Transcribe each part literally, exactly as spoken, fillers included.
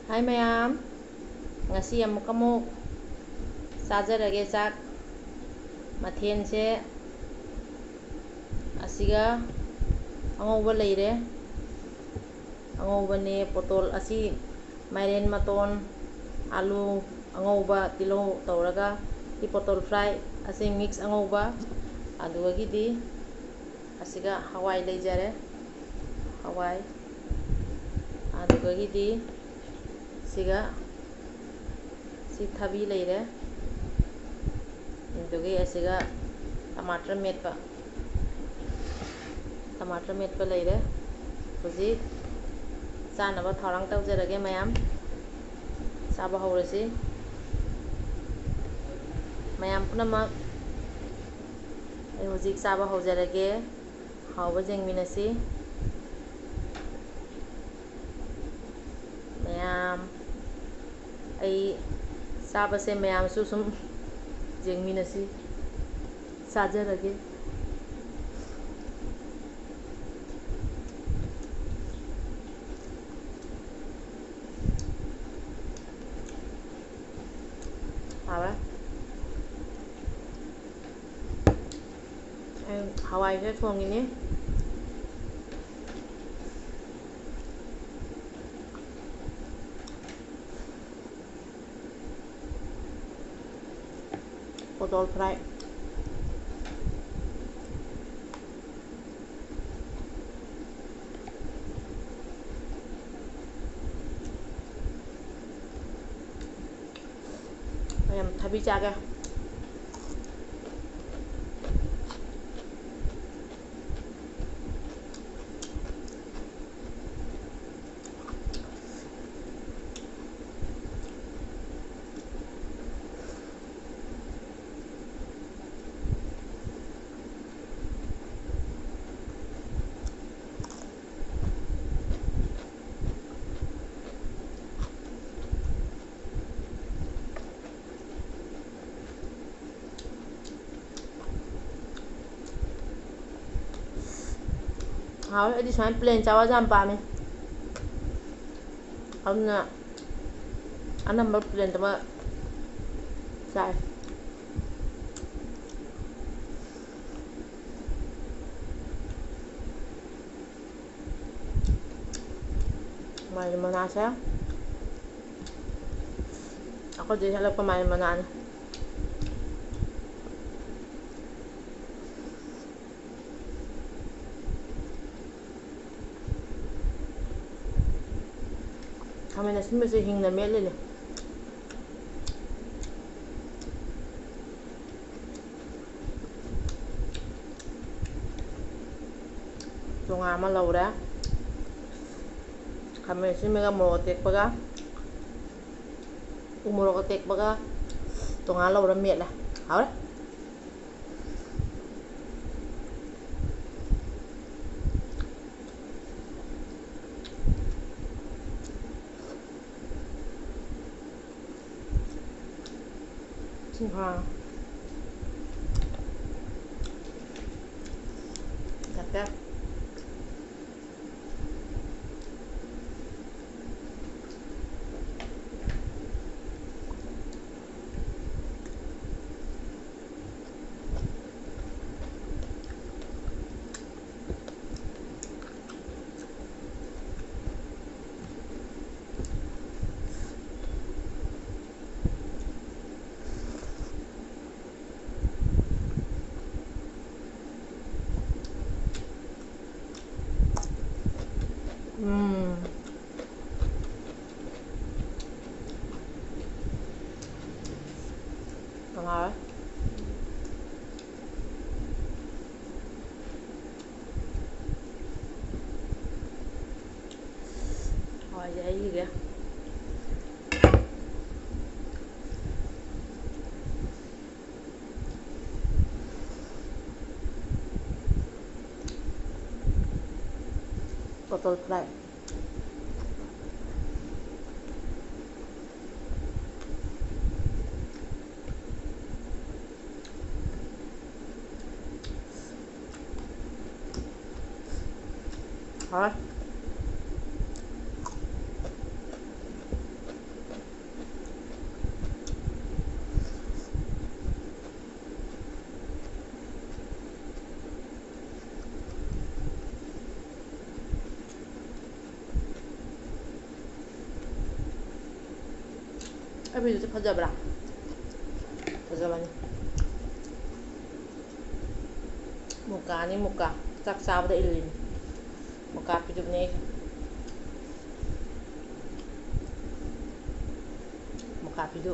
ꯍꯥꯏ ꯃꯌꯥꯝ, ꯉꯁꯤ ꯑꯃꯨꯛꯀ ꯑꯃꯨꯛ ꯆꯥꯖꯔꯒꯦ ꯆꯥꯛ꯫ ꯃꯊꯦꯜꯁꯦ ꯑꯁꯤꯒ ꯑꯉꯧꯕ ꯂꯩꯔꯦ, ꯑꯉꯧꯕꯅꯦ, ꯄꯣꯇꯣꯜ ꯑꯁꯤ ꯃꯥꯏꯔꯦꯟ ꯃꯇꯣꯟ, ꯑꯥꯂꯨ ꯑꯉꯧꯕ, ꯇꯤꯜꯍꯧ ꯇꯧꯔꯒ ꯁꯤ ꯄꯣꯇꯣꯜ ꯐ꯭ꯔꯥꯏ, ꯑꯁꯤ ꯃꯤꯛꯁ ꯑꯉꯧꯕ, ꯑꯗꯨꯗꯒꯤꯗꯤ ꯑꯁꯤꯒ ꯍꯋꯥꯏ ꯂꯩꯖꯔꯦ, ꯍꯋꯥꯏ, ꯑꯗꯨꯗꯒꯤꯗꯤ ꯁꯤꯒ ꯁꯤ ꯊꯕꯤ ꯂꯩꯔꯦ, ꯑꯗꯨꯗꯒꯤ ꯑꯁꯤꯒ ꯇꯃꯥꯇꯔ ꯃꯦꯠꯄ, ꯇꯃꯥꯇꯔ ꯃꯦꯠꯄ ꯂꯩꯔꯦ꯫ ꯍꯧꯖꯤꯛ ꯆꯥꯅꯕ ꯊꯧꯔꯥꯡ ꯇꯧꯖꯔꯒꯦ ꯃꯌꯥꯝ, ꯆꯥꯕ ꯍꯧꯔꯁꯤ꯫ ꯃꯌꯥꯝ ꯄꯨꯝꯅꯃꯛ ꯑꯩ ꯍꯧꯖꯤꯛ ꯆꯥꯕ ꯍꯧꯖꯔꯒꯦ꯫ ꯍꯥꯎꯕ ꯌꯦꯡꯃꯤꯟꯅꯁꯤ ꯃꯌꯥꯝ꯫ ꯑꯩ ꯆꯥꯕꯁꯦ ꯃꯌꯥꯝꯁꯨ ꯁꯨꯝ ꯌꯦꯡꯃꯤꯟꯅꯁꯤ꯫ ꯆꯥꯖꯔꯒꯦ꯫ ꯍꯥꯎꯔꯦ꯫ ꯑꯩ ꯍꯋꯥꯏꯁꯦ ꯊꯣꯡꯉꯤꯅꯤ꯫ ꯄꯣꯇꯣꯜ ꯐ꯭ꯔꯥꯏ꯫ ꯃꯌꯥꯝ ꯊꯕꯤ ꯆꯥꯒꯦ꯫ ꯍꯥꯎꯋꯦ꯫ ꯑꯩꯗꯤ ꯁꯨꯃꯥꯏꯅ ꯄ꯭ꯂꯦꯟ ꯆꯥꯕꯁꯦ ꯌꯥꯝ ꯄꯥꯝꯃꯦ꯫ ꯑꯗꯨꯅ ꯑꯅꯝꯕ ꯄ꯭ꯂꯦꯟꯗ ꯑꯃ ꯆꯥꯏ꯫ ꯃꯥꯏꯔꯦꯟ ꯃꯅꯥꯁꯦ ꯑꯩꯈꯣꯏꯗꯩ ꯍꯦꯛꯂꯛꯄ ꯃꯥꯏꯔꯦꯟ ꯃꯅꯥꯅꯤ꯫ ꯈꯥꯃꯦꯟ ꯑꯁꯤꯟꯕꯁꯦ ꯍꯤꯡꯅ ꯃꯦꯠꯂꯤꯅꯦ꯫ ꯇꯣꯉꯥꯟ ꯑꯃ ꯂꯧꯔꯦ꯫ ꯈꯥꯃꯦꯟ ꯑꯁꯤꯟꯕꯒ ꯃꯣꯔꯣꯛ ꯑꯇꯦꯛꯄꯒ, ꯎ ꯃꯣꯔꯣꯛ ꯑꯇꯦꯛꯄꯒ ꯇꯣꯉꯥꯟ ꯂꯧꯔ ꯃꯦꯠꯂꯦ꯫ ꯍꯥꯎꯔꯦ꯫ ꯁꯤꯡꯍꯥ꯫ ꯌꯥꯛꯀꯦ꯫ ꯎꯝ꯫ ꯀꯅꯥ? ꯍꯋꯥꯏꯁꯦ ꯍꯩꯈꯤꯒꯦ꯫ Bottle fly. ꯍꯣꯏ꯫ ꯑꯩ ꯐꯤꯗꯨꯗꯤ ꯐꯖꯕ꯭ꯔꯥ? ꯐꯖꯕꯅꯤ꯫ ꯃꯨꯀꯥꯅꯤ, ꯃꯨꯀꯥ꯫ ꯆꯥꯛ ꯆꯥꯕꯗ ꯏꯜꯂꯤꯅꯤ꯫ ꯃꯨꯀꯥ ꯐꯤꯗꯨꯅꯦ ꯑꯩꯁꯦ꯫ ꯃꯨꯀꯥ ꯐꯤꯗꯨ꯫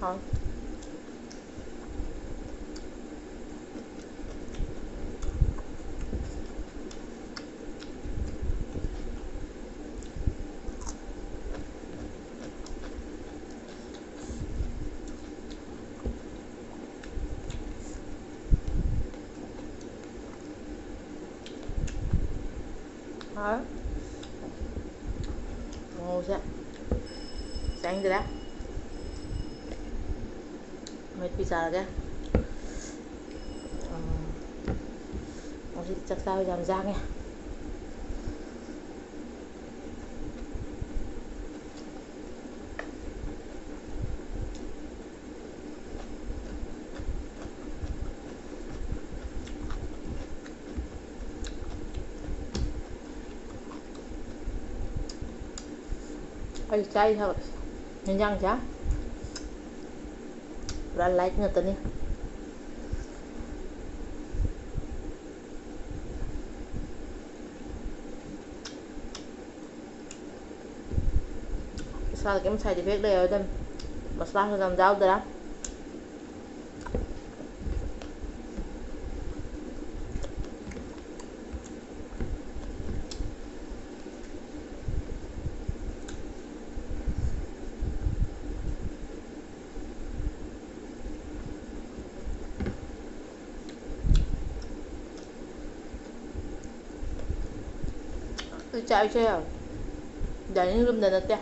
ꯍꯥꯎ꯫ ꯍꯥꯎ꯫ ꯃꯣꯔꯣꯛꯁꯦ ꯆꯥꯅꯤꯡꯗ꯭ꯔꯦ꯫ ꯃꯤꯠꯄꯤ ꯆꯥꯔꯒꯦ꯫ ꯎꯝ꯫ ꯉꯁꯤꯗꯤ ꯆꯥꯛ ꯆꯥꯕ ꯌꯥꯝ ꯌꯥꯡꯉꯦ꯫ ꯑꯩ ꯆꯥꯔꯤ ꯊꯕꯛ ꯍꯦꯟꯖꯥꯡꯁꯦ ꯄꯨꯔꯥ ꯂꯥꯏꯠ ꯉꯥꯛꯇꯅꯤ꯫ ꯏꯁꯥꯗ ꯀꯩꯝ side effect ꯂꯩꯔꯣꯏꯗꯕꯅꯤ꯫ ꯃꯁꯂꯥꯁꯨ ꯌꯥꯝ ꯌꯥꯎꯗꯔꯥ꯫ ꯑꯩ ꯆꯥꯛ ꯏꯆꯦ ꯌꯥꯎꯔꯦ꯫ Dining roomꯗ ꯅꯠꯇꯦ꯫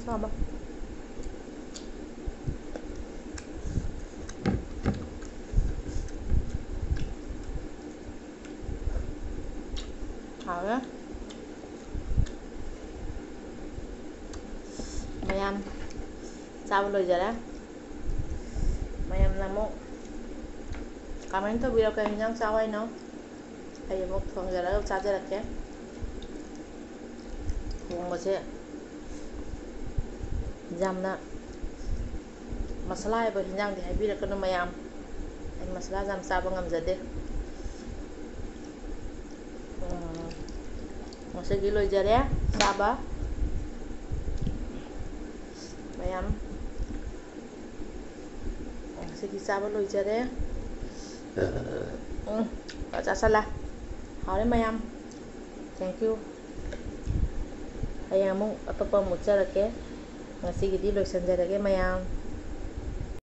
ꯆꯥꯕ꯫ ꯍꯥꯎꯔꯦ꯫ ꯃꯌꯥꯝ ꯆꯥꯕ ꯂꯣꯏꯖꯔꯦ꯫ ꯃꯌꯥꯝꯅ ꯑꯃꯨꯛ comment ꯇꯧꯕꯤꯔꯣ, ꯀꯩ ꯍꯤꯟꯖꯥꯡ ꯆꯥꯎ ꯍꯥꯏꯅꯣ? ꯑꯩ ꯑꯃꯨꯛ ꯊꯣꯡꯖꯔꯒ ꯆꯥꯖꯔꯛꯀꯦ꯫ ꯊꯣꯡꯕꯁꯦ ꯌꯥꯝꯅ ꯃꯁꯥꯂꯥ ꯍꯥꯏꯕ ꯍꯤꯟꯖꯥꯡꯗꯤ ꯍꯥꯏꯕꯤꯔꯛꯀꯅꯨ ꯃꯌꯥꯝ, ꯑꯩ ꯃꯁꯥꯂꯥ ꯌꯥꯝ ꯆꯥꯕ ꯉꯝꯖꯗꯦ꯫ ꯎꯝ, ꯉꯁꯤꯒꯤ ꯂꯣꯏꯖꯔꯦ ꯆꯥꯕ ꯃꯌꯥꯝ꯫ ꯉꯁꯤꯒꯤ ꯆꯥꯕ ꯂꯣꯏꯖꯔꯦ꯫ ꯎꯝ, ꯐꯖ ꯆꯥꯁꯜꯂꯦ꯫ ꯍꯥꯎꯔꯦ ꯃꯌꯥꯝ꯫ Thank you꯫ ꯍꯌꯦꯡ ꯑꯃꯨꯛ ꯑꯇꯣꯞꯄ ꯑꯃꯨꯛ ꯎꯠꯆꯔꯛꯀꯦ꯫ ꯉꯁꯤꯒꯤꯗꯤ ꯂꯣꯏꯁꯤꯟꯖꯔꯒꯦ ꯃꯌꯥꯝ꯫